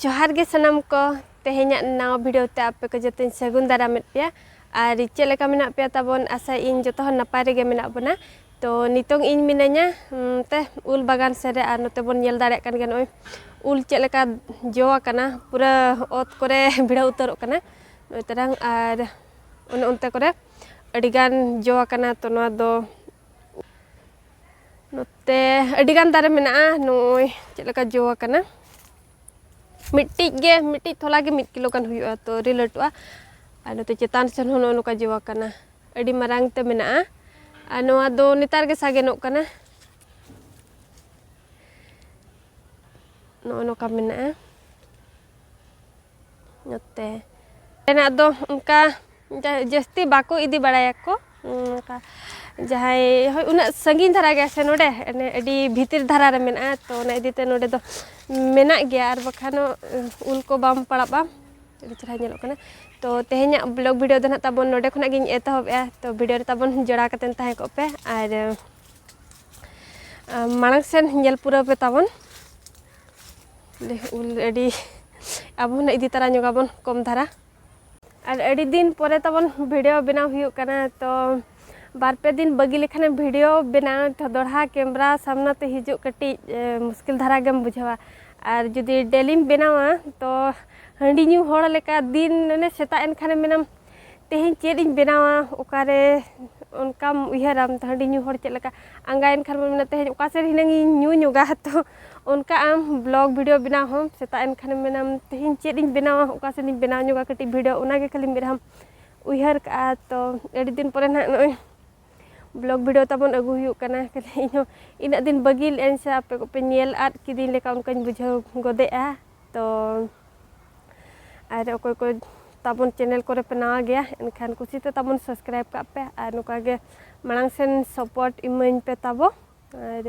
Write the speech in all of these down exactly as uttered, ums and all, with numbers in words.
ᱡᱚᱦᱟᱨ ᱜᱮ ᱥᱟᱱᱟᱢ ᱠᱚ᱾ ᱛᱮᱦᱮᱧᱟᱜ ᱱᱟᱣᱟ ᱵᱷᱤᱰᱤᱭᱳ ᱛᱮ ᱟᱯᱮ ᱠᱚ ᱡᱚᱛᱚᱧ ᱥᱟᱹᱜᱩᱱ ᱫᱟᱨᱟᱢᱮᱫ ᱯᱮᱭᱟ᱾ ᱟᱨ ᱪᱮᱫ ᱞᱮᱠᱟ ᱢᱮᱱᱟᱜ ᱯᱮᱭᱟ ᱛᱟᱵᱚᱱ? ᱟᱥᱟᱭᱟᱹᱧ ᱡᱚᱛᱚ ᱦᱚᱲ ᱱᱟᱯᱟᱭ ᱨᱮᱜᱮ ᱢᱮᱱᱟᱜ ᱵᱚᱱᱟ᱾ ᱛᱚ ᱱᱤᱛᱚᱝ ᱤᱧ ᱢᱤᱱᱟᱹᱧᱟ ᱱᱚᱛᱮ ᱩᱞ ᱵᱟᱜᱟᱱ ᱥᱮᱫ ᱨᱮ, ᱟᱨ ᱱᱚᱛᱮ ᱵᱚᱱ ᱧᱮᱞ ᱫᱟᱲᱮᱭᱟᱜ ᱠᱟᱱ ᱜᱮᱭᱟ ᱱᱚᱜᱼᱚᱭ ᱩᱞ ᱪᱮᱫ ᱞᱮᱠᱟ ᱡᱚ ᱟᱠᱟᱱᱟ, ᱯᱩᱨᱟᱹ ᱚᱛ ᱠᱚᱨᱮ ᱵᱷᱤᱲᱟᱹᱣ ᱩᱛᱟᱹᱨᱚᱜ ᱠᱟᱱᱟ ᱱᱚᱜᱼᱚᱭ ᱛᱟᱨᱟᱝ᱾ ᱟᱨ ᱚᱱᱮ ᱚᱱᱛᱮ ᱠᱚᱨᱮ ᱟᱹᱰᱤᱜᱟᱱ ᱡᱚ ᱟᱠᱟᱱᱟ᱾ ᱛᱚ ᱱᱚᱣᱟ ᱫᱚ ᱱᱚᱛᱮ ᱟᱹᱰᱤᱜᱟᱱ ᱫᱟᱨᱮ ᱢᱮᱱᱟᱜᱼᱟ᱾ ᱱᱚᱜᱼᱚᱭ ᱪᱮᱫ ᱞᱮᱠᱟ ᱡᱚ ᱟᱠᱟᱱᱟ, ᱢᱤᱫᱴᱤᱡ ᱜᱮ, ᱢᱤᱫᱴᱤᱡ ᱛᱷᱚᱞᱟ ᱜᱮ ᱢᱤᱫ ᱠᱤᱞᱳ ᱜᱟᱱ ᱦᱩᱭᱩᱜᱼᱟ, ᱛᱚ ᱟᱹᱰᱤ ᱞᱟᱹᱴᱩᱜᱼᱟ᱾ ᱟᱨ ᱱᱚᱛᱮ ᱪᱮᱛᱟᱱ ᱥᱮᱱ ᱦᱚᱸ ᱱᱚᱜᱼᱚ ᱱᱚᱝᱠᱟ ᱡᱚ ᱟᱠᱟᱱᱟ, ᱟᱹᱰᱤ ᱢᱟᱨᱟᱝ ᱛᱮ ᱢᱮᱱᱟᱜᱼᱟ᱾ ᱟᱨ ᱱᱚᱣᱟ ᱫᱚ ᱱᱮᱛᱟᱨ ᱜᱮ ᱥᱟᱜᱮᱱᱚᱜ ᱠᱟᱱᱟ᱾ ᱱᱚᱜᱼᱚ ᱱᱚᱝᱠᱟ ᱢᱮᱱᱟᱜᱼᱟ ᱱᱚᱛᱮ᱾ ᱨᱮᱱᱟᱜ ᱫᱚ ᱚᱱᱠᱟ ᱡᱟ-, ᱡᱟᱹᱥᱛᱤ ᱵᱟᱠᱚ ᱤᱫᱤ ᱵᱟᱲᱟᱭᱟᱠᱚ᱾ ᱚᱱᱠᱟ ᱡᱟᱦᱟᱸᱭ ᱦᱳᱭ ᱩᱱᱟᱹᱜ ᱥᱟᱺᱜᱤᱧ ᱫᱷᱟᱨᱟ ᱜᱮᱭᱟ ᱥᱮ ᱱᱚᱰᱮ, ᱮᱱᱮ ᱟᱹᱰᱤ ᱵᱷᱤᱛᱤᱨ ᱫᱷᱟᱨᱟ ᱨᱮ ᱢᱮᱱᱟᱜᱼᱟ, ᱛᱚ ᱚᱱᱟ ᱤᱫᱤ ᱛᱮ ᱱᱚᱰᱮ ᱫᱚ ᱢᱮᱱᱟᱜ ᱜᱮᱭᱟ, ᱟᱨ ᱵᱟᱠᱷᱟᱱ ᱩᱞ ᱠᱚ ᱵᱟᱢ ᱯᱟᱲᱟᱜᱼᱟ᱾ ᱟᱹᱰᱤ ᱪᱮᱦᱨᱟ ᱧᱮᱞᱚᱜ ᱠᱟᱱᱟ᱾ ᱛᱚ ᱛᱮᱦᱮᱧᱟᱜ ᱵᱞᱚᱜ ᱵᱷᱤᱰᱤᱭᱳ ᱫᱚ ᱱᱟᱦᱟᱜ ᱛᱟᱵᱚᱱ ᱱᱚᱰᱮ ᱠᱷᱚᱱᱟᱜ ᱜᱤᱧ ᱮᱛᱚᱦᱚᱵᱮᱜᱼᱟ᱾ ᱛᱚ ᱵᱷᱤᱰᱤᱭᱳ ᱨᱮ ᱛᱟᱵᱚᱱ ᱡᱚᱲᱟᱣ ᱠᱟᱛᱮᱫ ᱛᱟᱦᱮᱸ ᱠᱚᱜ ᱯᱮ, ᱟᱨ ᱟᱨ ᱢᱟᱲᱟᱝ ᱥᱮᱱ ᱧᱮᱞ ᱯᱩᱨᱟᱹᱣ ᱯᱮ ᱛᱟᱵᱚᱱ᱾ ᱩᱞ ᱟᱹᱰᱤ ᱟᱵᱚ ᱦᱚᱸ ᱤᱫᱤ ᱛᱟᱨᱟ ᱧᱚᱜᱟᱵᱚᱱ ᱠᱚᱢ ᱫᱷᱟᱨᱟ᱾ ᱟᱨ ᱟᱹᱰᱤ ᱫᱤᱱ ᱯᱚᱨᱮ ᱛᱟᱵᱚᱱ ᱵᱷᱤᱰᱤᱭᱳ ᱵᱮᱱᱟᱣ ᱦᱩᱭᱩᱜ ᱠᱟᱱᱟ, ᱛᱚ ᱵᱟᱨ ᱯᱮ ᱫᱤᱱ ᱵᱟᱹᱜᱤ ᱞᱮᱠᱷᱟᱱᱮᱢ ᱵᱷᱤᱰᱤᱭᱳ ᱵᱮᱱᱟᱣ ᱛᱚ ᱫᱚᱲᱦᱟ ᱠᱮᱢᱨᱟ ᱥᱟᱢᱱᱟ ᱛᱮ ᱦᱤᱡᱩᱜ ᱠᱟᱹᱴᱤᱡ ᱮ, ᱢᱩᱥᱠᱤᱞ ᱫᱷᱟᱨᱟ ᱜᱮᱢ ᱵᱩᱡᱷᱟᱹᱣᱟ᱾ ᱟᱨ ᱡᱩᱫᱤ ᱰᱮᱞᱤᱢ ᱵᱮᱱᱟᱣᱟ ᱛᱚ ᱦᱟᱺᱰᱤ ᱧᱩ ᱦᱚᱲ ᱞᱮᱠᱟ ᱫᱤᱱ ᱚᱱᱮ ᱥᱮᱛᱟᱜ ᱮᱱ ᱠᱷᱟᱱᱮᱢ ᱢᱮᱱᱟᱢ ᱛᱮᱦᱮᱧ ᱪᱮᱫ ᱤᱧ ᱵᱮᱱᱟᱣᱟ, ᱚᱠᱟᱨᱮ ᱚᱱᱠᱟᱢ ᱩᱭᱦᱟᱹᱨᱟᱢ ᱦᱟᱺᱰᱤ ᱧᱩ ᱦᱚᱲ ᱪᱮᱫ ᱞᱮᱠᱟ᱾ ᱟᱸᱜᱟᱭᱮᱱ ᱠᱷᱟᱱ ᱵᱚᱱ ᱢᱮᱱᱟ ᱛᱮᱦᱮᱧ ᱚᱠᱟ ᱥᱮᱫ ᱦᱤᱱᱟᱹᱝ ᱤᱧ ᱧᱩ ᱧᱚᱜᱟ᱾ ᱛᱚ ᱚᱱᱠᱟ ᱟᱢ ᱵᱞᱚᱜ ᱵᱷᱤᱰᱤᱭᱳ ᱵᱮᱱᱟᱣ ᱦᱚᱸ ᱥᱮᱛᱟᱜ ᱮᱱ ᱠᱷᱟᱱᱮᱢ ᱢᱮᱱᱟᱢ ᱛᱮᱦᱮᱧ ᱪᱮᱫ ᱤᱧ ᱵᱮᱱᱟᱣᱟ, ᱚᱠᱟ ᱥᱮᱫ ᱤᱧ ᱵᱮᱱᱟᱣ ᱧᱚᱜᱟ ᱠᱟᱹᱴᱤᱡ ᱵᱷᱤᱰᱤᱭᱳ, ᱚᱱᱟᱜᱮ ᱠᱷᱟᱹᱞᱤ ᱢᱮᱫ ᱨᱮᱢ ᱩᱭᱦᱟᱹᱨ ᱠᱟᱜᱼᱟ᱾ ᱛᱚ ᱟᱹᱰᱤ ᱫᱤᱱ ᱯᱚᱨᱮ ᱱᱟᱦᱟᱜ ᱱᱚᱜᱼᱚᱭ ᱵᱞᱚᱜ ᱵᱷᱤᱰᱤᱭᱳ ᱛᱟᱵᱚᱱ ᱟᱹᱜᱩ ᱦᱩᱭᱩᱜ ᱠᱟᱱᱟ᱾ ᱠᱷᱟᱹᱞᱤ ᱤᱧᱦᱚᱸ ᱤᱱᱟᱹᱜ ᱫᱤᱱ ᱵᱟᱹᱜᱤ ᱞᱮᱫᱟᱹᱧ ᱥᱮ ᱟᱯᱮ ᱠᱚᱯᱮ ᱧᱮᱞ ᱟᱫ ᱠᱤᱫᱤᱧ ᱞᱮᱠᱟ ᱚᱱᱠᱟᱧ ᱵᱩᱡᱷᱟᱹᱣ ᱜᱚᱫᱮᱜᱼᱟ᱾ ᱛᱚ ᱟᱨ ᱚᱠᱚᱭ ᱠᱚ ᱛᱟᱵᱚᱱ ᱪᱮᱱᱮᱞ ᱠᱚᱨᱮ ᱯᱮ ᱱᱟᱣᱟ ᱜᱮᱭᱟ ᱮᱱᱠᱷᱟᱱ ᱠᱩᱥᱤᱛᱮ ᱛᱟᱵᱚᱱ ᱥᱟᱵᱥᱠᱨᱟᱭᱤᱵᱽ ᱠᱟᱜ ᱯᱮ, ᱟᱨ ᱱᱚᱝᱠᱟ ᱜᱮ ᱢᱟᱲᱟᱝ ᱥᱮᱱ ᱥᱟᱯᱳᱨᱴ ᱤᱢᱟᱹᱧ ᱯᱮ ᱛᱟᱵᱚ᱾ ᱟᱨ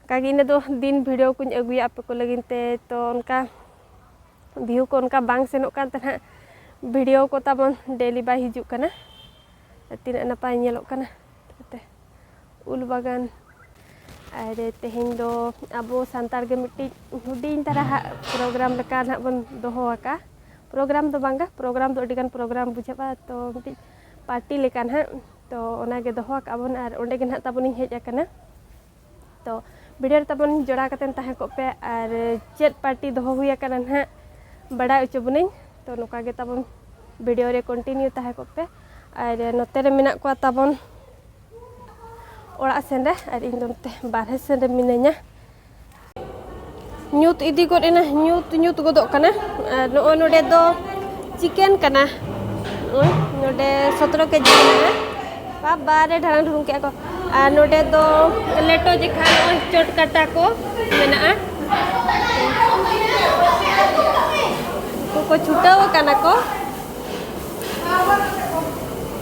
ᱚᱱᱠᱟᱜᱮ ᱤᱱᱟᱹ ᱫᱚ ᱫᱤᱱ ᱵᱷᱤᱰᱤᱭᱳ ᱠᱚᱧ ᱟᱹᱜᱩᱭᱟ ᱟᱯᱮ ᱠᱚ ᱞᱟᱹᱜᱤᱫ ᱛᱮ᱾ ᱛᱚ ᱚᱱᱠᱟ ᱵᱷᱤᱭᱩ ᱠᱚ ᱚᱱᱠᱟ ᱵᱟᱝ ᱥᱮᱱᱚᱜ ᱠᱟᱱ ᱛᱟᱦᱮᱸᱫ, ᱵᱷᱤᱰᱤᱭᱳ ᱠᱚ ᱛᱟᱵᱚᱱ ᱰᱮᱞᱤ ᱵᱟᱭ ᱦᱤᱡᱩᱜ ᱠᱟᱱᱟ᱾ ᱟᱨ ᱛᱤᱱᱟᱹᱜ ᱱᱟᱯᱟᱭ ᱧᱮᱞᱚᱜ ᱠᱟᱱᱟ ᱱᱚᱛᱮ ᱩᱞ ᱵᱟᱜᱟᱱ᱾ ᱟᱨ ᱛᱮᱦᱮᱧ ᱫᱚ ᱟᱵᱚ ᱥᱟᱱᱛᱟᱲ ᱜᱮ ᱢᱤᱫᱴᱤᱡ ᱦᱩᱰᱤᱧ ᱫᱷᱟᱨᱟ ᱦᱟᱸᱜ ᱯᱨᱳᱜᱨᱟᱢ ᱞᱮᱠᱟ ᱱᱟᱦᱟᱜ ᱵᱚᱱ ᱫᱚᱦᱚ ᱟᱠᱟᱫᱼᱟ᱾ ᱯᱨᱳᱜᱨᱟᱢ ᱫᱚ ᱵᱟᱝᱟ, ᱯᱨᱳᱜᱨᱟᱢ ᱫᱚ ᱟᱹᱰᱤᱜᱟᱱ ᱯᱨᱳᱜᱨᱟᱢ ᱵᱩᱡᱷᱟᱹᱜᱼᱟ, ᱛᱚ ᱢᱤᱫᱴᱤᱡ ᱯᱟᱨᱴᱤ ᱞᱮᱠᱟ ᱱᱟᱦᱟᱜ, ᱛᱚ ᱚᱱᱟᱜᱮ ᱫᱚᱦᱚ ᱟᱠᱟᱫ ᱵᱚᱱ ᱟᱨ ᱚᱸᱰᱮ ᱜᱮ ᱱᱟᱦᱟᱜ ᱛᱟᱵᱚᱱᱤᱧ ᱦᱮᱡ ᱟᱠᱟᱱᱟ᱾ ᱛᱚ ᱵᱷᱤᱰᱤᱭᱳ ᱨᱮ ᱛᱟᱵᱚᱱ ᱡᱚᱲᱟᱣ ᱠᱟᱛᱮᱫ ᱛᱟᱦᱮᱸ ᱠᱚᱜ ᱯᱮ ᱟᱨ ᱪᱮᱫ ᱯᱟᱨᱴᱤ ᱫᱚᱦᱚ ᱦᱩᱭ ᱟᱠᱟᱱᱟ ᱱᱟᱦᱟᱜ ᱵᱟᱲᱟᱭ ᱦᱚᱪᱚ ᱵᱚᱱᱟᱹᱧ᱾ ᱛᱚ ᱱᱚᱝᱠᱟ ᱜᱮ ᱛᱟᱵᱚᱱ ᱵᱷᱤᱰᱤᱭᱳ ᱨᱮ ᱠᱚᱱᱴᱤᱱᱤᱭᱩ ᱛᱟᱦᱮᱸ ᱠᱚᱜ ᱯᱮ᱾ ᱟᱨ ᱱᱚᱛᱮ ᱨᱮ ᱢᱮᱱᱟᱜ ᱠᱚᱣᱟ ᱛᱟᱵᱚᱱ ᱚᱲᱟᱜ ᱥᱮᱱ ᱨᱮ ᱟᱨ ᱤᱧ ᱫᱚ ᱱᱚᱛᱮ ᱵᱟᱨᱦᱮ ᱥᱮᱱ ᱨᱮ ᱢᱤᱱᱟᱹᱧᱟ᱾ ᱧᱩᱛ ᱤᱫᱤ ᱜᱚᱫ ᱮᱱᱟ, ᱧᱩᱛ ᱧᱩᱛ ᱜᱚᱫᱚᱜ ᱠᱟᱱᱟ᱾ ᱟᱨ ᱱᱚᱜᱼᱚᱭ ᱱᱚᱰᱮ ᱫᱚ ᱪᱤᱠᱮᱱ ᱠᱟᱱᱟ, ᱱᱚᱜᱼᱚᱭ ᱱᱚᱰᱮ ᱥᱚᱛᱨᱚ ᱠᱮᱡᱤ ᱢᱮᱱᱟᱜᱼᱟ᱾ ᱵᱟᱵᱟ ᱨᱮ ᱰᱷᱟᱲᱟᱝ ᱰᱷᱩᱲᱩᱝ ᱠᱮᱜᱼᱟ ᱠᱚ᱾ ᱟᱨ ᱱᱚᱰᱮ ᱫᱚ ᱞᱮᱴᱚ ᱡᱮᱠᱷᱟ ᱱᱚᱜᱼᱚᱭ ᱪᱚᱴ ᱠᱟᱴᱟ ᱠᱚ ᱢᱮᱱᱟᱜᱼᱟ᱾ ᱩᱱᱠᱩ ᱠᱚ ᱪᱷᱩᱴᱟᱹᱣ ᱟᱠᱟᱱᱟ ᱠᱚ᱾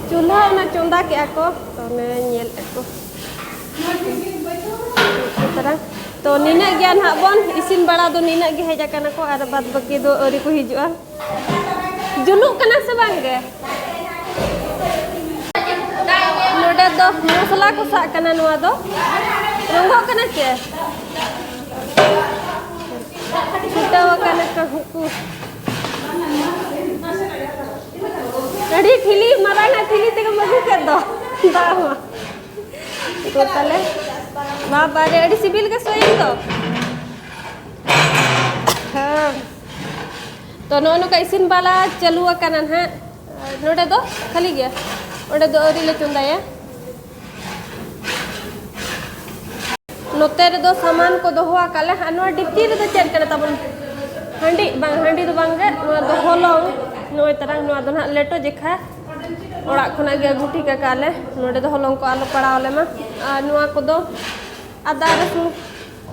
ᱪᱩᱞᱦᱟᱹ ᱚᱱᱟ ᱪᱚᱸᱫᱟ ᱠᱮᱜᱼᱟ ᱠᱚ, ᱛᱚ ᱚᱱᱮ ᱧᱮᱞ ᱮᱫ ᱠᱚ᱾ ᱛᱚ ᱱᱤᱱᱟᱹᱜ ᱜᱮ ᱱᱟᱦᱟᱜ ᱵᱚᱱ ᱤᱥᱤᱱ ᱵᱟᱲᱟ ᱫᱚ, ᱱᱤᱱᱟᱹᱜ ᱜᱮ ᱦᱮᱡ ᱟᱠᱟᱱᱟ ᱠᱚ ᱟᱨ ᱵᱟᱫ ᱵᱟᱹᱠᱤ ᱫᱚ ᱟᱹᱣᱨᱤ ᱠᱚ ᱦᱤᱡᱩᱜᱼᱟ᱾ ᱡᱩᱞᱩᱜ ᱠᱟᱱᱟ ᱥᱮ ᱵᱟᱝ ᱜᱮ? ᱱᱚᱰᱮ ᱫᱚ ᱢᱚᱥᱞᱟ ᱠᱚᱥᱟᱜ ᱠᱟᱱᱟ, ᱱᱚᱣᱟ ᱫᱚ ᱨᱚᱸᱜᱚᱜ ᱠᱟᱱᱟ ᱪᱮ? ᱪᱷᱩᱴᱟᱹᱣ ᱟᱠᱟᱱᱟ ᱠᱚ ᱩᱱᱠᱩ᱾ ᱟᱹᱰᱤ ᱴᱷᱤᱞᱤ, ᱢᱟᱨᱟᱝ ᱟᱜ ᱴᱷᱤᱞᱤ ᱛᱮᱜᱮᱢ ᱟᱹᱜᱩ ᱠᱮᱫ ᱫᱚ᱾ ᱫᱟᱜ ᱦᱚᱸ᱾ ᱛᱚ ᱛᱟᱦᱞᱮ, ᱵᱟᱵᱟ ᱨᱮ, ᱟᱹᱰᱤ ᱥᱤᱵᱤᱞ ᱜᱮ ᱥᱚᱭᱮᱱ ᱫᱚ᱾ ᱦᱮᱸ᱾ ᱛᱚ ᱱᱚᱜᱼᱚ ᱱᱚᱝᱠᱟ ᱤᱥᱤᱱ ᱵᱟᱞᱟ ᱪᱟᱹᱞᱩ ᱟᱠᱟᱱᱟ ᱱᱟᱦᱟᱜ᱾ ᱟᱨ ᱱᱚᱰᱮ ᱫᱚ ᱠᱷᱟᱹᱞᱤ ᱜᱮᱭᱟ, ᱚᱸᱰᱮ ᱫᱚ ᱟᱹᱣᱨᱤ ᱞᱮ ᱪᱚᱸᱫᱟᱭᱟ᱾ ᱱᱚᱛᱮ ᱨᱮᱫᱚ ᱥᱟᱢᱟᱱ ᱠᱚ ᱫᱚᱦᱚ ᱟᱠᱟᱫ ᱞᱮ᱾ ᱟᱨ ᱱᱚᱣᱟ ᱰᱤᱯᱴᱤ ᱨᱮᱫᱚ ᱪᱮᱫ ᱠᱟᱱᱟ ᱛᱟᱵᱚᱱ? ᱦᱟᱺᱰᱤ? ᱵᱟᱝ, ᱦᱟᱺᱰᱤ ᱫᱚ ᱵᱟᱝ ᱜᱮ, ᱱᱚᱣᱟ ᱫᱚ ᱦᱚᱞᱚᱝ᱾ ᱱᱚᱜᱼᱚᱭ ᱛᱟᱨᱟᱝ, ᱱᱚᱣᱟ ᱫᱚ ᱱᱟᱦᱟᱜ ᱞᱮᱴᱚ ᱡᱮᱠᱷᱟ ᱚᱲᱟᱜ ᱠᱷᱚᱱᱟᱜ ᱜᱮ ᱟᱹᱜᱩ ᱴᱷᱤᱠ ᱟᱠᱟᱫ ᱞᱮ᱾ ᱱᱚᱰᱮ ᱫᱚ ᱦᱚᱞᱚᱝ ᱠᱚ ᱟᱞᱚ ᱯᱟᱲᱟᱣ ᱟᱞᱮ ᱢᱟ᱾ ᱟᱨ ᱱᱚᱣᱟ ᱠᱚᱫᱚ ᱟᱫᱟ ᱨᱟᱹᱥᱩᱱ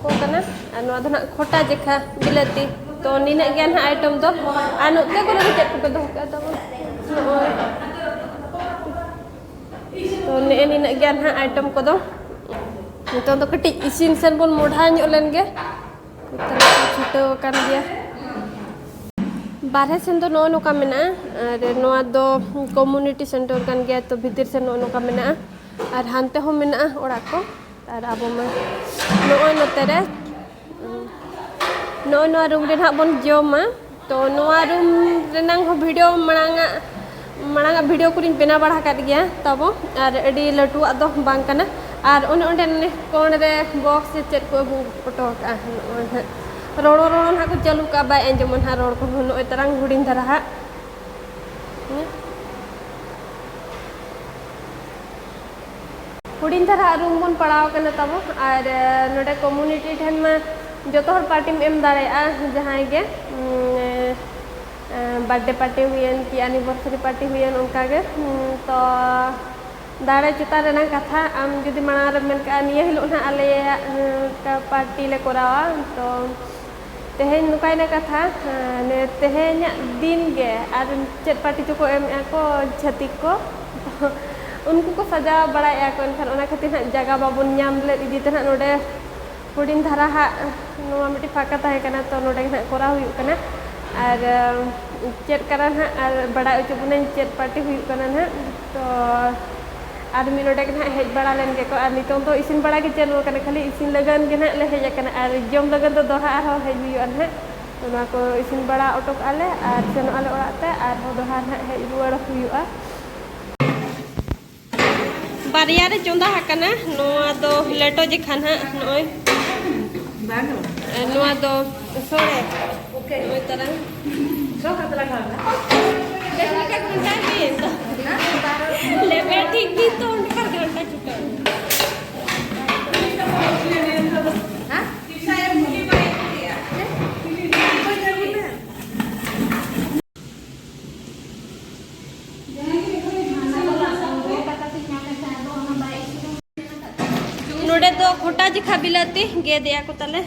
ᱠᱚ ᱠᱟᱱᱟ᱾ ᱟᱨ ᱱᱚᱣᱟ ᱫᱚ ᱱᱟᱦᱟᱜ ᱠᱷᱚᱴᱟ ᱡᱮᱠᱷᱟ ᱵᱤᱞᱟᱹᱛᱤ᱾ ᱛᱚ ᱱᱤᱱᱟᱹᱜ ᱜᱮ ᱱᱟᱦᱟᱜ ᱟᱭᱴᱮᱢ ᱫᱚ᱾ ᱟᱨ ᱱᱚᱛᱮ ᱠᱚᱨᱮ ᱫᱚ ᱪᱮᱫ ᱠᱚᱯᱮ ᱫᱚᱦᱚ ᱠᱟᱜᱼᱟ ᱛᱟᱵᱚᱱ? ᱱᱚᱜᱼᱚᱭ᱾ ᱛᱚ ᱱᱮᱜᱼᱮ ᱱᱤᱱᱟᱹᱜ ᱜᱮ ᱱᱟᱦᱟᱜ ᱟᱭᱴᱮᱢ ᱠᱚᱫᱚ᱾ ᱱᱤᱛᱚᱝ ᱫᱚ ᱠᱟᱹᱴᱤᱡ ᱤᱥᱤᱱ ᱥᱮᱱ ᱵᱚᱱ ᱢᱚᱰᱦᱟ ᱧᱚᱜ ᱞᱮᱱ ᱜᱮ᱾ ᱱᱤᱛᱚᱜ ᱫᱚ ᱪᱷᱩᱴᱟᱹᱣ ᱟᱠᱟᱱ ᱜᱮᱭᱟ᱾ ᱵᱟᱨᱦᱮ ᱥᱮᱱ ᱫᱚ ᱱᱚᱜᱼᱚ ᱱᱚᱝᱠᱟ ᱢᱮᱱᱟᱜᱼᱟ, ᱟᱨ ᱱᱚᱣᱟ ᱫᱚ ᱠᱚᱢᱩᱱᱤᱴᱤ ᱥᱮᱱᱴᱟᱨ ᱠᱟᱱ ᱜᱮᱭᱟ, ᱛᱚ ᱵᱷᱤᱛᱤᱨ ᱥᱮᱱ ᱱᱚᱜᱼᱚ ᱱᱚᱝᱠᱟ ᱢᱮᱱᱟᱜᱼᱟ᱾ ᱟᱨ ᱦᱟᱱᱛᱮ ᱦᱚᱸ ᱢᱮᱱᱟᱜᱼᱟ ᱚᱲᱟᱜ ᱠᱚ᱾ ᱟᱨ ᱟᱵᱚ ᱢᱟ ᱱᱚᱜᱼᱚᱭ ᱱᱚᱛᱮ ᱨᱮ, ᱱᱚᱜᱼᱚᱭ ᱱᱚᱣᱟ ᱨᱩᱢ ᱨᱮ ᱱᱟᱦᱟᱜ ᱵᱚᱱ ᱡᱚᱢᱟ᱾ ᱛᱚ ᱱᱚᱣᱟ ᱨᱩᱢ ᱨᱮᱱᱟᱝ ᱦᱚᱸ ᱵᱷᱤᱰᱤᱭᱳ ᱢᱟᱲᱟᱝ ᱟᱜ, ᱢᱟᱲᱟᱝ ᱟᱜ ᱵᱷᱤᱰᱤᱭᱳ ᱠᱚᱨᱮᱧ ᱵᱮᱱᱟᱣ ᱵᱟᱲᱟ ᱟᱠᱟᱫ ᱜᱮᱭᱟ ᱛᱟᱵᱚ, ᱟᱨ ᱟᱹᱰᱤ ᱞᱟᱹᱴᱩᱣᱟᱜ ᱫᱚ ᱵᱟᱝ ᱠᱟᱱᱟ᱾ ᱟᱨ ᱚᱱᱮ ᱚᱸᱰᱮ ᱱᱮ ᱠᱚᱬ ᱨᱮ ᱵᱚᱠᱥ ᱥᱮ ᱪᱮᱫ ᱠᱚ ᱟᱹᱜᱩ ᱦᱚᱴᱚ ᱟᱠᱟᱫᱼᱟ, ᱱᱚᱜᱼᱚᱭ ᱱᱟᱦᱟᱜ ᱨᱚᱲᱚ ᱨᱚᱲᱚ ᱱᱟᱦᱟᱜ ᱠᱚ ᱪᱟᱹᱞᱩ ᱠᱟᱜᱼᱟ, ᱵᱟᱭ ᱟᱸᱡᱚᱢᱟ ᱱᱟᱦᱟᱜ ᱨᱚᱲ ᱠᱚᱦᱚᱸ᱾ ᱱᱚᱜᱼᱚᱭ ᱛᱟᱨᱟᱝ ᱦᱩᱰᱤᱧ ᱫᱷᱟᱨᱟ ᱦᱟᱜ᱾ ᱦᱩᱰᱤᱧ ᱫᱷᱟᱨᱟ ᱨᱩᱢ ᱵᱚᱱ ᱯᱟᱲᱟᱣ ᱠᱟᱱᱟ ᱛᱟᱵᱚ᱾ ᱟᱨ, ᱮ, ᱱᱚᱰᱮ ᱠᱚᱢᱩᱱᱤᱴᱤ ᱴᱷᱮᱱ ᱢᱟ ᱡᱚᱛᱚ ᱦᱚᱲ ᱯᱟᱨᱴᱤᱢ ᱮᱢ ᱫᱟᱲᱮᱭᱟᱜᱼᱟ, ᱡᱟᱦᱟᱸᱭ ᱜᱮ, ᱩᱢ, ᱮ, ᱮ, ᱵᱟᱨᱛᱷᱰᱮ ᱯᱟᱨᱴᱤ ᱦᱩᱭᱮᱱ ᱠᱤ ᱮᱱᱤᱵᱷᱟᱨᱥᱟᱨᱤ ᱯᱟᱨᱴᱤ ᱦᱩᱭᱮᱱ, ᱚᱱᱠᱟᱜᱮ᱾ ᱩᱢ, ᱛᱚ ᱫᱟᱲᱮ ᱪᱮᱛᱟᱱ ᱨᱮᱱᱟᱜ ᱠᱟᱛᱷᱟ, ᱟᱢ ᱡᱩᱫᱤ ᱢᱟᱲᱟᱝ ᱨᱮᱢ ᱢᱮᱱ ᱠᱟᱜᱼᱟ, "ᱱᱤᱭᱟᱹ ᱦᱤᱞᱳᱜ ᱱᱟᱦᱟᱜ ᱟᱞᱮᱭᱟᱜ, ᱮ, ᱯᱟᱨᱴᱤ ᱞᱮ ᱠᱚᱨᱟᱣᱟ", ᱛᱚ ᱛᱮᱦᱮᱧ ᱱᱚᱝᱠᱟᱭᱮᱱᱟ ᱠᱟᱛᱷᱟ, ᱦᱮᱸ, ᱛᱮᱦᱮᱧᱟᱜ ᱫᱤᱱ ᱜᱮ ᱟᱨ ᱪᱮᱫ ᱯᱟᱨᱴᱤ ᱪᱚᱠᱚ ᱮᱢᱮᱜᱼᱟ ᱠᱚ ᱪᱷᱟᱹᱛᱤᱠ ᱠᱚ᱾ ᱩᱱᱠᱩ ᱠᱚ ᱥᱟᱡᱟᱣ ᱵᱟᱲᱟᱭᱮᱜᱼᱟ ᱠᱚ, ᱮᱱᱠᱷᱟᱱ ᱚᱱᱟ ᱠᱷᱟᱹᱛᱤᱨ ᱦᱟᱸᱜ ᱡᱟᱭᱜᱟ ᱵᱟᱵᱚᱱ ᱧᱟᱢ ᱞᱮᱫ ᱤᱫᱤ ᱛᱮ ᱦᱟᱸᱜ ᱱᱚᱰᱮ ᱦᱩᱰᱤᱧ ᱫᱷᱟᱨᱟ ᱦᱟᱸᱜ ᱱᱚᱣᱟ ᱢᱤᱫᱴᱤᱡ ᱯᱷᱟᱸᱠᱟ ᱛᱟᱦᱮᱸ ᱠᱟᱱᱟ, ᱛᱚ ᱱᱚᱰᱮ ᱜᱮ ᱦᱟᱸᱜ ᱠᱚᱨᱟᱣ ᱦᱩᱭᱩᱜ ᱠᱟᱱᱟ᱾ ᱟᱨ, ᱪᱮᱫ ᱠᱟᱱᱟ ᱦᱟᱸᱜ, ᱟᱨ ᱵᱟᱲᱟᱭ ᱦᱚᱪᱚ ᱵᱚᱱᱟᱹᱧ ᱪᱮᱫ ᱯᱟᱨᱴᱤ ᱦᱩᱭᱩᱜ ᱠᱟᱱᱟ ᱦᱟᱸᱜ᱾ ᱛᱚ ᱟᱨ ᱢᱤᱫ ᱱᱚᱰᱮ ᱜᱮ ᱱᱟᱦᱟᱜ ᱦᱮᱡ ᱵᱟᱲᱟ ᱞᱮᱱ ᱜᱮᱠᱚ, ᱟᱨ ᱱᱤᱛᱚᱝ ᱫᱚ ᱤᱥᱤᱱ ᱵᱟᱲᱟ ᱜᱮ ᱪᱟᱹᱞᱩ ᱟᱠᱟᱱᱟ, ᱠᱷᱟᱹᱞᱤ ᱤᱥᱤᱱ ᱞᱟᱹᱜᱤᱫ ᱜᱮ ᱱᱟᱦᱟᱜ ᱞᱮ ᱦᱮᱡ ᱟᱠᱟᱱᱟ, ᱟᱨ ᱡᱚᱢ ᱞᱟᱹᱜᱤᱫ ᱫᱚ ᱫᱚᱦᱲᱟ ᱟᱨᱦᱚᱸ ᱦᱮᱡ ᱦᱩᱭᱩᱜᱼᱟ ᱱᱟᱦᱟᱜ᱾ ᱛᱚ ᱱᱚᱣᱟ ᱠᱚ ᱤᱥᱤᱱ ᱵᱟᱲᱟ ᱚᱴᱚ ᱠᱟᱜᱼᱟ ᱞᱮ ᱟᱨ ᱥᱮᱱᱚᱜ ᱟᱞᱮ ᱚᱲᱟᱜ ᱛᱮ, ᱟᱨᱦᱚᱸ ᱫᱚᱦᱲᱟ ᱱᱟᱦᱟᱜ ᱦᱮᱡ ᱨᱩᱣᱟᱹᱲ ᱦᱩᱭᱩᱜᱼᱟ᱾ ᱵᱟᱨᱭᱟ ᱨᱮ ᱪᱚᱸᱫᱟ ᱟᱠᱟᱱᱟ, ᱱᱚᱣᱟ ᱫᱚ ᱞᱮᱴᱚ ᱡᱮᱠᱷᱟ ᱱᱟᱦᱟᱜ ᱱᱚᱜᱼᱚᱭ, ᱟᱨ ᱱᱚᱣᱟ ᱫᱚ ᱥᱚᱲᱮ᱾ ᱱᱚᱜᱼᱚᱭ ᱛᱟᱨᱟᱝ᱾ ᱰᱮᱲ ᱜᱷᱚᱱᱴᱟ ᱦᱩᱭᱮᱱ ᱫᱚ᱾ ᱞᱮᱵᱮᱫ ᱴᱷᱤᱠ ᱜᱮ ᱛᱚ, ᱚᱸᱰᱮ ᱠᱷᱟᱱ ᱜᱷᱚᱱᱴᱟ ᱪᱷᱩᱴᱟᱹᱣ᱾ ᱱᱚᱰᱮ ᱫᱚ ᱜᱷᱚᱴᱟ ᱡᱮᱠᱷᱟ ᱵᱤᱞᱟᱹᱛᱤ ᱜᱮᱫᱮᱜᱼᱟ ᱠᱚ ᱛᱟᱞᱮ᱾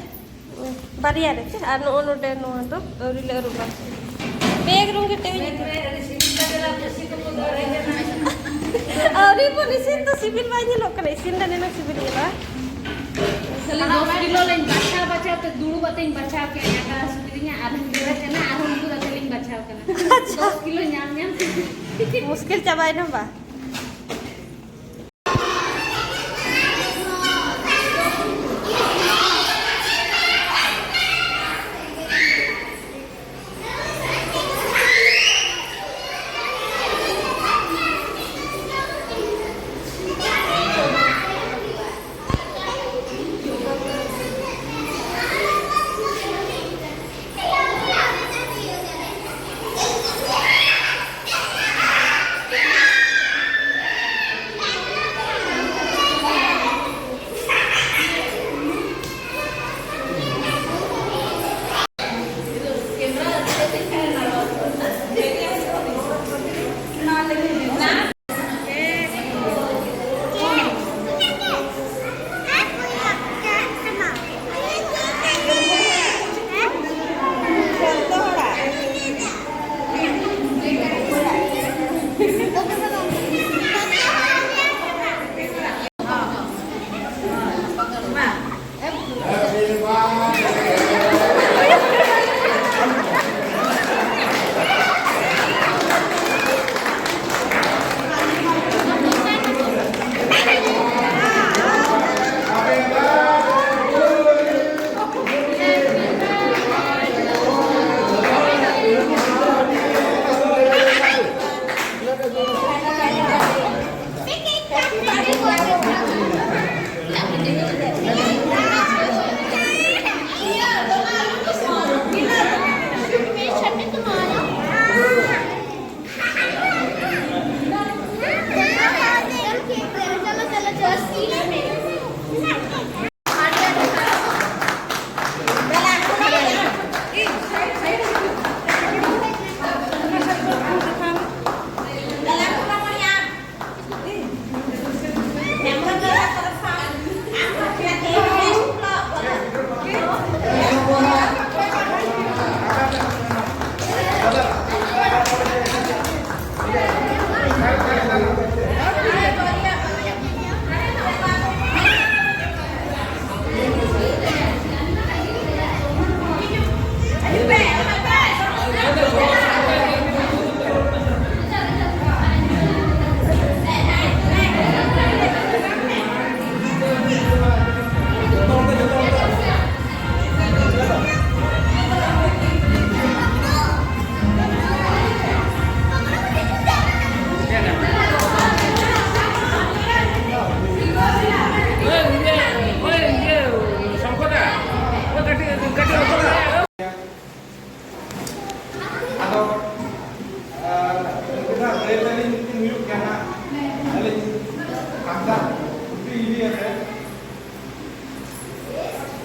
ᱵᱟᱨᱭᱟ ᱨᱮ ᱪᱮ? ᱟᱨ ᱱᱚᱜᱼᱚ ᱱᱚᱰᱮ ᱱᱚᱣᱟ ᱫᱚ ᱟᱹᱣᱨᱤ ᱞᱮ ᱟᱹᱨᱩᱵᱟ᱾ ᱵᱮᱜᱽ ᱨᱩᱢ ᱜᱮ ᱴᱮᱣᱮᱧ ᱤᱫᱤ᱾ ᱟᱹᱣᱨᱤ ᱵᱚᱱ ᱤᱥᱤᱱ ᱫᱚ ᱥᱤᱵᱤᱞ ᱵᱟᱭ ᱧᱮᱞᱚᱜ ᱠᱟᱱᱟ᱾ ᱤᱥᱤᱱ ᱫᱚ ᱱᱤᱱᱟᱹᱜ ᱥᱤᱵᱤᱞ ᱧᱮᱞᱚᱜᱼᱟ᱾ ᱠᱷᱟᱹᱞᱤ ᱫᱚᱥ ᱠᱤᱞᱳ ᱞᱤᱧ ᱵᱟᱪᱷᱟᱣ ᱵᱟᱪᱷᱟᱣ ᱛᱮ ᱫᱩᱲᱩᱵ ᱟᱛᱮᱧ ᱵᱟᱪᱷᱟᱣ ᱠᱮᱫᱼᱟ, ᱡᱟᱸᱜᱟ ᱦᱟᱹᱥᱩ ᱠᱤᱫᱤᱧᱟ, ᱟᱨᱦᱚᱸ ᱫᱩᱲᱩᱵ ᱟᱛᱮ ᱞᱤᱧ ᱵᱟᱪᱷᱟᱣ ᱠᱟᱱᱟ᱾ ᱟᱪᱪᱷᱟ᱾ ᱫᱚᱥ ᱠᱤᱞᱳ ᱧᱟᱢ ᱧᱟᱢ ᱛᱮ᱾ ᱢᱩᱥᱠᱤᱞ ᱪᱟᱵᱟᱭᱮᱱᱟ ᱵᱟ? ᱟᱫᱚ, ᱟᱨ, ᱱᱩᱠᱤᱱᱟᱜ ᱞᱟᱹᱭ ᱛᱟᱹᱞᱤᱧ ᱱᱩᱠᱤᱱ ᱦᱩᱭᱩᱜ ᱠᱟᱱᱟ ᱟᱹᱞᱤᱧ ᱥᱟᱱᱛᱟᱲ ᱜᱩᱯᱤ ᱤᱫᱤ ᱠᱟᱛᱮ᱾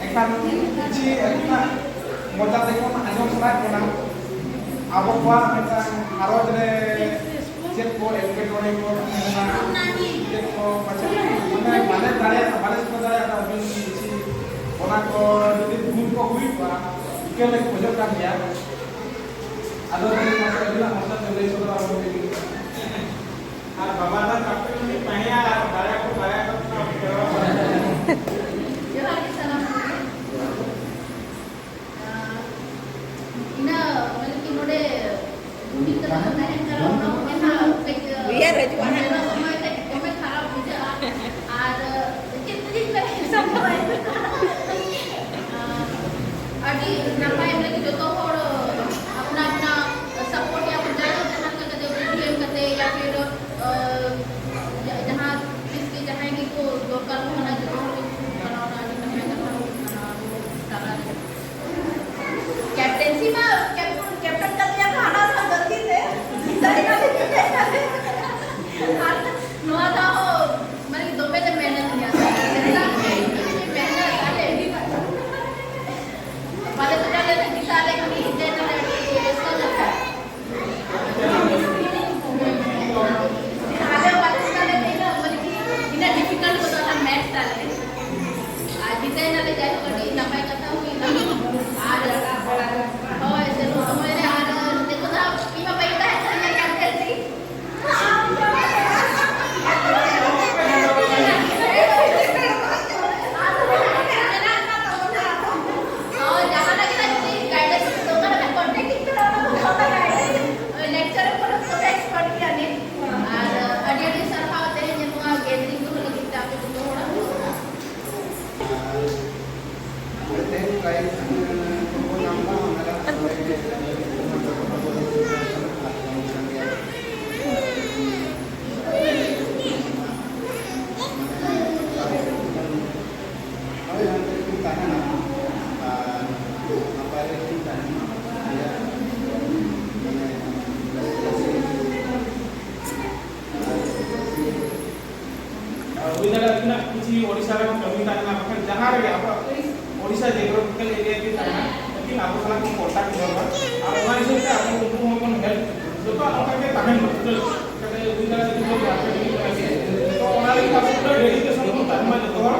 ᱮᱱᱠᱷᱟᱱ ᱠᱤᱪᱷᱤ ᱟᱹᱠᱤᱱᱟᱜ ᱢᱚᱪᱟ ᱛᱮᱵᱚᱱ ᱟᱸᱡᱚᱢ ᱥᱟᱱᱟᱭᱮᱫ ᱵᱚᱱᱟ, ᱟᱵᱚ ᱠᱚᱣᱟᱜ ᱢᱤᱫᱴᱟᱝ ᱜᱷᱟᱨᱚᱸᱡᱽ ᱨᱮ ᱪᱮᱫ ᱠᱚ ᱮᱴᱠᱮᱴᱚᱬᱮ ᱠᱚ ᱢᱮᱱᱟᱜᱼᱟ, ᱪᱮᱫ ᱠᱚ ᱯᱟᱪᱮᱫ ᱢᱟᱱᱮ ᱵᱟᱞᱮ ᱫᱟᱲᱮᱭᱟᱜᱼᱟ, ᱵᱟᱞᱮ ᱪᱤᱠᱟᱹ ᱫᱟᱲᱮᱭᱟᱜᱼᱟ, ᱟᱹᱵᱤᱱ ᱠᱤᱪᱷᱤ ᱚᱱᱟ ᱠᱚ ᱡᱩᱫᱤ ᱵᱷᱩᱞ ᱠᱚ ᱦᱩᱭ ᱠᱚᱜᱼᱟ, ᱤᱠᱟᱹ ᱞᱮ ᱠᱷᱚᱡᱚᱜ ᱠᱟᱱ ᱜᱮᱭᱟ᱾ ᱟᱫᱚ ᱢᱟᱥᱮ ᱟᱹᱵᱤᱱᱟᱜ ᱢᱚᱪᱟ ᱛᱮ ᱞᱟᱹᱭ ᱥᱚᱫᱚᱨ ᱟᱵᱚᱱ ᱵᱤᱱ᱾ ᱟᱨ ᱵᱟᱵᱟ ᱫᱚ ᱠᱟᱹᱯᱤ ᱩᱱᱤ ᱛᱟᱦᱮᱸᱭᱟ ᱟᱨ ᱫᱟᱭᱟ ᱠᱚ ᱫᱟᱭᱟ ᱠᱚ ᱥᱟᱶ ᱥᱮᱨᱣᱟ ᱵᱟᱲᱟᱭᱟ᱾ ᱡᱚᱦᱟᱨ ᱜᱮ ᱥᱟᱱᱟᱢ ᱠᱚᱜᱮ᱾ ᱟᱨ ᱤᱱᱟᱹ ᱢᱟᱱᱮ ᱠᱤ ᱱᱚᱰᱮ ᱡᱩᱢᱤᱫ ᱠᱟᱛᱮ ᱠᱚ ᱛᱟᱦᱮᱱ ᱠᱟᱱᱟ, ᱚᱱᱟ ᱠᱚᱜᱮ ᱱᱟᱦᱟᱜ ᱠᱟᱹᱡ ᱩᱭᱦᱟᱹᱨ ᱦᱤᱡᱩᱜᱼᱟ ᱦᱟᱸᱜ᱾ ᱚᱱᱟ ᱥᱚᱢᱚᱭ ᱠᱟᱹᱡ ᱫᱚᱢᱮ ᱠᱷᱟᱨᱟᱯ ᱵᱩᱡᱷᱟᱹᱜᱼᱟ᱾ ᱟᱨ ᱪᱮᱫ ᱛᱮᱞᱤᱧ ᱞᱟᱹᱭ ᱥᱟᱢᱴᱟᱣᱟ? ᱟᱨ ᱟᱹᱰᱤ ᱱᱟᱯᱟᱭ ᱵᱚᱞᱮ ᱠᱤ ᱡᱚᱛᱚ ᱦᱚᱲ ᱟᱯᱱᱟ ᱟᱯᱱᱟ support ᱭᱟ ᱠᱚ, ᱡᱟᱭᱦᱳᱠ ᱡᱟᱦᱟᱸ ᱞᱮᱠᱟ ᱠᱟᱛᱮ ᱵᱩᱫᱷᱤ ᱮᱢ ᱠᱟᱛᱮ ᱭᱟ ᱯᱷᱤᱨ, ᱟᱸ, ᱡᱟ-, ᱡᱟᱦᱟᱸ ᱛᱤᱥ ᱦᱩᱭ ᱫᱟᱲᱮᱭᱟᱜᱼᱟ ᱛᱤᱱᱟᱹᱜ ᱠᱤᱪᱷᱩ ᱳᱰᱤᱥᱟ ᱨᱮ ᱠᱟᱹᱢᱤ ᱛᱟᱦᱮᱱᱟ, ᱵᱟᱠᱷᱟᱱ ᱡᱟᱦᱟᱸ ᱨᱮᱜᱮ ᱟᱵᱚᱣᱟᱜ ᱳᱰᱤᱥᱟ ᱡᱤᱭᱳᱜᱨᱟᱯᱷᱤᱠᱟᱞ ᱮᱨᱤᱭᱟ ᱜᱮ ᱛᱟᱦᱮᱱᱟ, ᱞᱮᱠᱤᱱ ᱟᱵᱚ ᱥᱟᱞᱟᱜ ᱠᱚ ᱠᱚᱱᱴᱟᱠᱴ ᱫᱚᱨᱠᱟᱨ᱾ ᱟᱨ ᱚᱱᱟ ᱦᱤᱥᱟᱹᱵ ᱛᱮ ᱟᱵᱚ ᱩᱱᱠᱩ ᱦᱚᱸ ᱵᱚᱱ ᱦᱮᱞᱯ ᱡᱚᱛᱚᱣᱟᱜ ᱱᱚᱝᱠᱟ ᱜᱮ ᱛᱟᱦᱮᱱ ᱢᱟ᱾ ᱠᱟᱛᱮ ᱦᱩᱭ ᱫᱟᱲᱮᱭᱟᱜᱼᱟ ᱡᱩᱫᱤ ᱵᱚᱱ ᱟᱯᱮ ᱴᱷᱮᱱ ᱠᱚ ᱞᱟᱹᱜᱤᱫ᱾ ᱛᱚ ᱚᱱᱟ ᱞᱟᱹᱜᱤᱫ ᱟᱵᱚ ᱯᱩᱨᱟᱹ ᱰᱮᱰᱤᱠᱮᱥᱚᱱ ᱵᱚᱱ ᱛᱟᱦᱮᱱ ᱢᱟ ᱡᱚᱛᱚ ᱦᱚᱲ᱾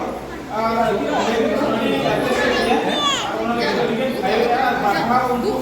ᱟᱨ ᱰᱮᱰᱤᱠᱮᱥᱚᱱ ᱟᱹᱰᱤ ᱟᱯᱨᱤᱥᱤᱭᱮᱴ ᱜᱮᱭᱟ᱾ ᱟᱨ ᱚᱱᱟ ᱞᱟᱹᱜᱤᱫ ᱟᱹᱰᱤ ᱜᱮ ᱵᱷᱟᱭᱚᱜᱼᱟ᱾ ᱟᱨ ᱵᱟᱨ ᱫᱷᱟᱣ ᱩᱱᱠᱩ